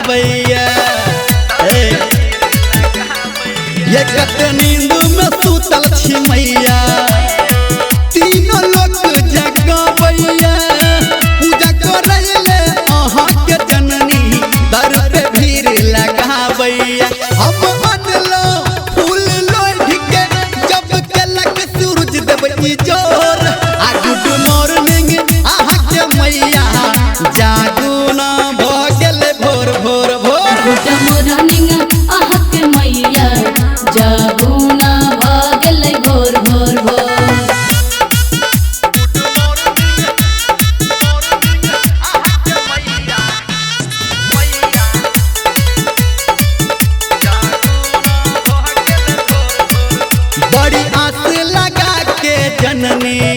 लगाबैया। ये कते नींद में सुतल छी मैया, तीनों लोक जगाबैया। पूजा करैले अहाँ के जननी, दर पे भीड़ लगाबैया। हम अनलो फूल लोढ़ के, जब केलक सूरज देव इजोर। आ गुड मॉर्निंग अहाँ के मैया, जागू ना भ गेल भोर भोर भोर। गुड मॉर्निंग अहाँ के मैया, जागू ना भ गेल भोर भोर भोर। बड़ी आस लगा के जननी